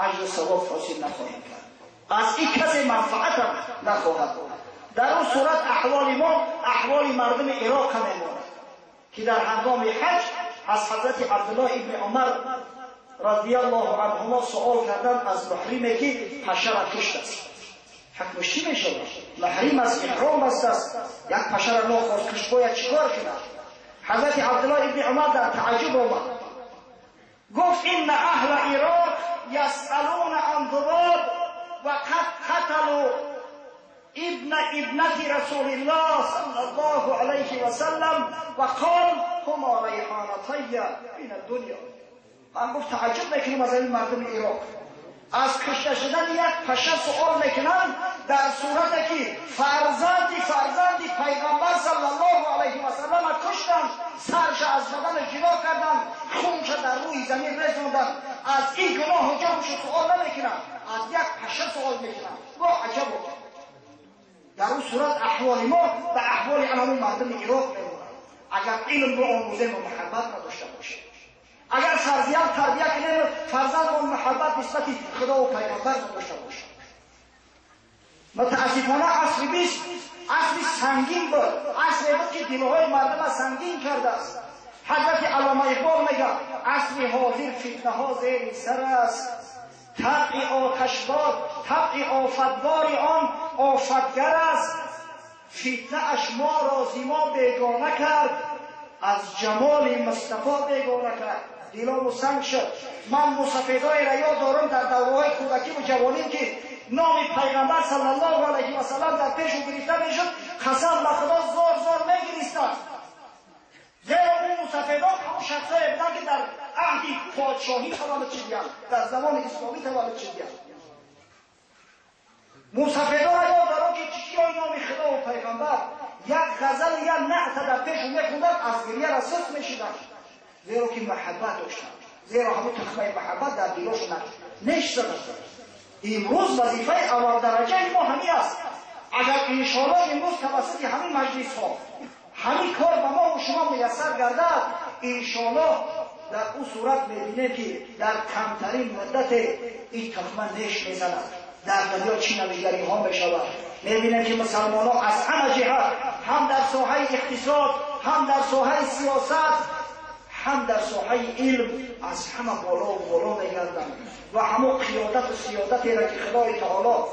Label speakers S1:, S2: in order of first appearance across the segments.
S1: اجر و ثواب حاصل نخواهیم کرد، از این کسی منفعت هم نخواهد بود. در اون صورت احوال ما احوال مردم عراق هم میماند که در هنگام حج از حضرت عبدالله ابن عمر رضی الله عنهما سوال کردن از محریمی که پشه را کشت است، حکمش چی میشود؟ محریم است، احرام است، یک پشه را ناخواست کشت، باید چیکار کند؟ حضرت عبدالله ابن عمر در تعجب آمد، گفت ان اهل عراق یسألون عن ذباب و قد قتلوا ابن ابنة رسول الله صلى الله عليه وسلم و قال هما ریحانتی من الدنیا. من گفت تعجب میکنیم از این مردم عراق، از کشته شدن یک پشه سوال میکنند در صورتی که فرزند پیغمبر صلی الله علیه و سلم کشتند، سرش از بدن جدا کردند، خونش در روی زمین رزوندند، از این گناه و جرمش سوال نمیکنند، از یک پشه سوال میکنند. وا عجب! در اون صورت احوال ما به احوال همون مردم عراق میموند. اگر علم رو آموزیم و محبت نداشته باشیم، اگر فرزند تربیت کنیم فرزند اون محبت نسبت خدا و پیغمبر نداشته باشه. متاسفانه عصر 20 عصر سنگین بود، عصری بود که دلهای مردم سنگین کرده است. حضرت علامه اقبال میگه عصر حاضر فتنه ها زیر سر است، طبع آتشبار طبع آفتبار آن آفتگر است، فتنه اش ما را ز ما بیگانه کرد، از جمال مصطفی بیگانه کرد. دلامو سنگ شد. من مسافدای را یاد دارم در دوره‌های کودکی و جوانیم که نام پیغمبر صلی الله علیه و سلم در پیش گرفته میشد، قسم به خدا زار زار میگریستند. زیرا اون مسافدان همون شخصایی بودند که در عهد پادشاهی تولد شدند، در زمان اسلامی تولد شدند. مسافدان را یاد دارم که چیزی نام خدا و پیغمبر یک غزل یا نعت در پیش میخوندند، از گریه را سست میشدند، زیرا که محبت داشتند، زیرا همون تخمه محبت در دلشون نشت زده. امروز وظیفه اول درجه ما همی است. اگر انشاءالله امروز توسط همین مجلس ها همین کار به ما و شما میسر گردد، انشاءالله در اون صورت میبینیم که در کمترین مدت این تخمه نش میزند، در دنیا چی نویگری ها میشود. میبینیم که مسلمان ها از همه جهت، هم در ساحه اقتصاد، هم در ساحه سیاست، هم در ساحه علم از همه بالا و بالا میگردند و همون قیادت و سیادتی را که خدای تعالی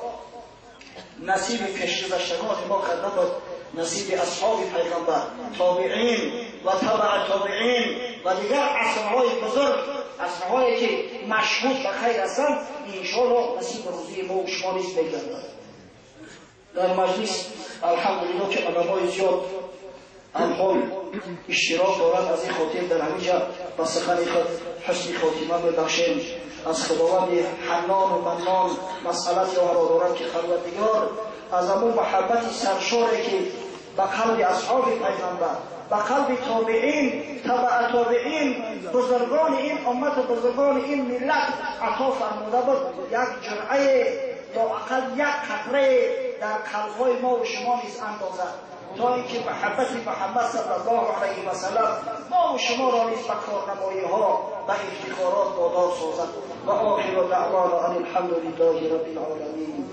S1: نصیب پیشگذشتگان ما کرده بود، نصیب اصحاب پیغمبر، تابعین و تبع تابعین و دیگر عصرهای بزرگ، عصرهایی که مشهود به خیر هستند، انشاءالله نصیب روزی ما و شما نیز میگردد. در مجلس الحمدلله که علمای زیاد الحال اشتراک دارند، از این خاطر در همینجا به سخن خود حسن خاتمه ببخشیم. از خداوند حنان و منان مسئلت را دارم که پروردگار از امون محبت سرشاری که به قلب اصحاب پیغمبر، به قلب تابعین، تبع تابعین، بزرگان این امت و بزرگان این ملت عطا فرموده بود، یک جرعه لااقل یک قطره در قلبهای ما و شما نیز اندازد تا اینکه محبت محمد صلی الله علیه و سلم ما و شما را نیز به کارنمایی ها و افتخارات وادار سازد. و آخر دعوانا ان الحمد لله رب العالمین.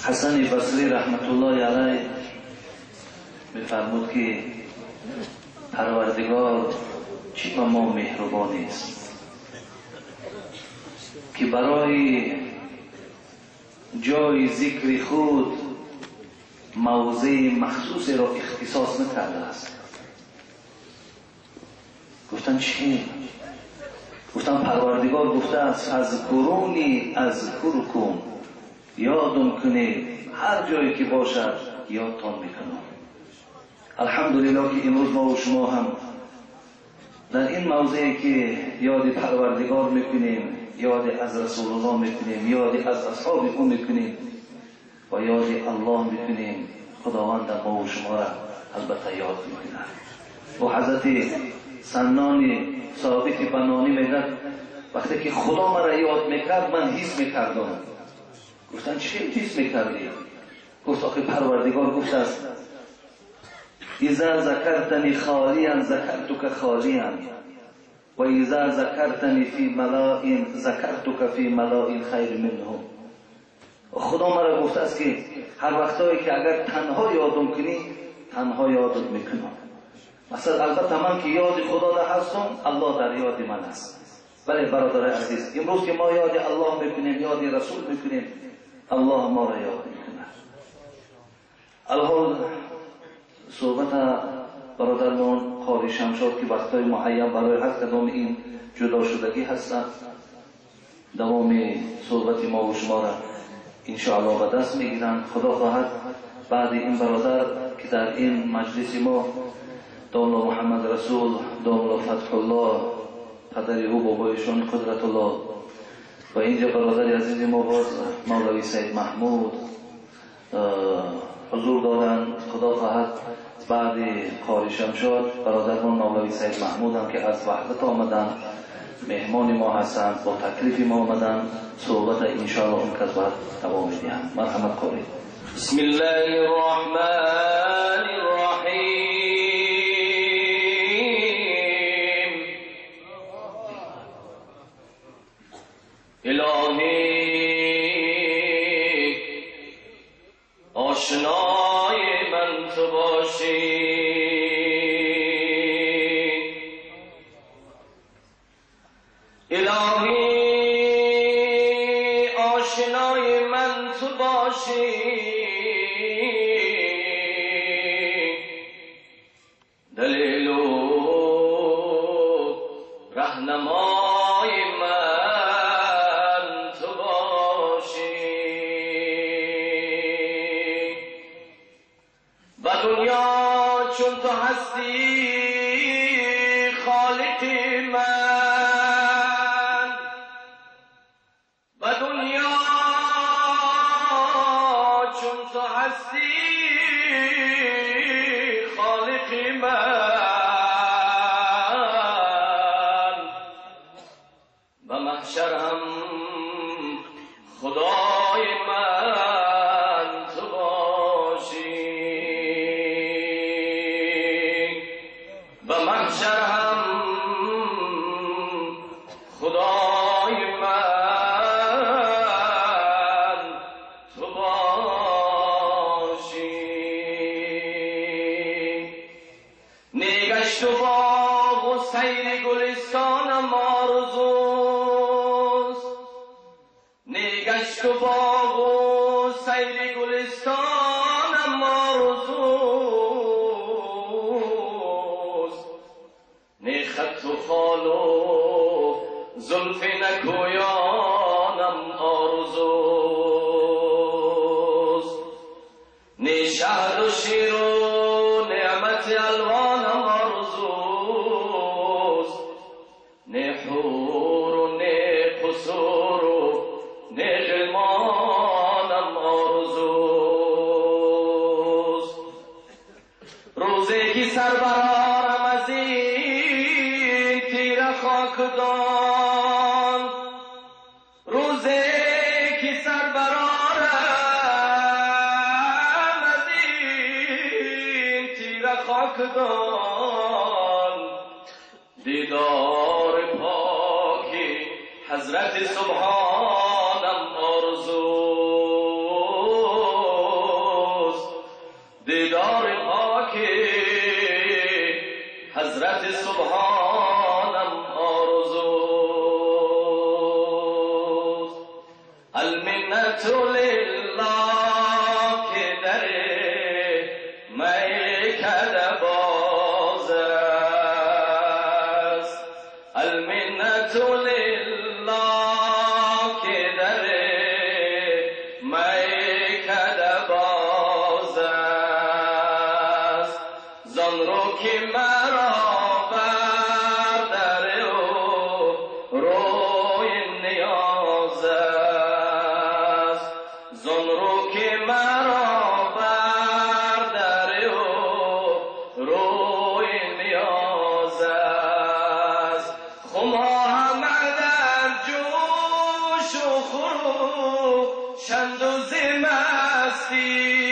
S2: حسن بصری رحمت الله علیه میفرمود که پروردگار چی به ما مهربانی است که برای جای ذکر خود موضع مخصوص را اختصاص نکرده است. گفتن چی؟ گفتن پروردگار گفته است فاذکرونی اذکرکم، یادم کنید، هر جایی که باشد یادتان میکنم. الحمدلله که امروز ما و شما هم در این موضعی که یاد پروردگار میکنیم، یاد از رسول الله میکنیم، یاد از اصحاب او میکنیم و یاد الله میکنیم، خداوند ما و شما را البته یاد میکند. و حضرت سنان ثابت بنانی میگه وقتی که خدا مرا یاد میکرد من حس میکردم. گفتن چی حس میکردی؟ گفت آخه پروردگار گفت است اذا ذکرتنی خالیا ذکرتک خالیا، و اذا ذکرتنی فی ملاء ذکرتک فی ملاء خیر منهم. خدا مرا گفته است که هر وقتایی که اگر تنها یادم کنی تنها یادت میکنم. مثلا البته من که یاد خدا در هستم، الله در یاد من است. بله برادر عزیز، امروز که ما یاد الله میکنیم، یاد رسول میکنیم، الله ما را یاد میکنه. الحال صحبت برادرمان قاری شمشاد که وقتای معین برای هر کدام این جدا شدگی هستند، دوام صحبت ما و شما را انشاءالله به دست میگیرند. خدا خواهد بعد این برادر که در این مجلس ما داملا محمد رسول، داملا فتح الله، پدر او بابایشان قدرت الله، و اینجا برادر عزیز ما باز مولوی سید محمود حضور دارند. خدا خواهد بعد قاری شمشاد برادرمان مولوی سید محمود هم که از وحدت آمدند، مهمان ما هستند، با تکلیف ما آمدند، صحبت انشاءالله اون کس بعد دوام میدهند. مرحمت قاری.
S3: بسم الله الرحمن الرحیم. الهی آشنای من تو باشی، الهی آشنای من تو باشی، دلیل و رهنمای من تو باشی. و دنیا چون تو هستی خالق من، و دنیا چون تو هستی خالق من، و محشر هم خدای من تو باشی، و محشر هم خدای من تو باشی. نگشت و باغ و سیر گلستانم آرزوست، نگشت و باغ و سیر گلستانم آرزوست، نه خط و خال و زلف نکویانم آرزوست، نه شهد و شیر و نعمت الوانم آرزوست، نه حور و نه قصور و نه غلمانم آرزوست. روزی که سر برآرم از این تیره خاکدان، روزی که سر برآرم از این تیره خاکدان، دیدار پاکی حضرت سبحانم آرزوست، دیدار پاکی حضرت سبحانم آرزوست. المنت لله که در میکده باز است، المنت لله که در میکده باز است، زان رو که مرا بر در او روی نیاز است، زان رو که مرا بر در او روی نیاز است. خمها در جوش و خروشند و ز مستی،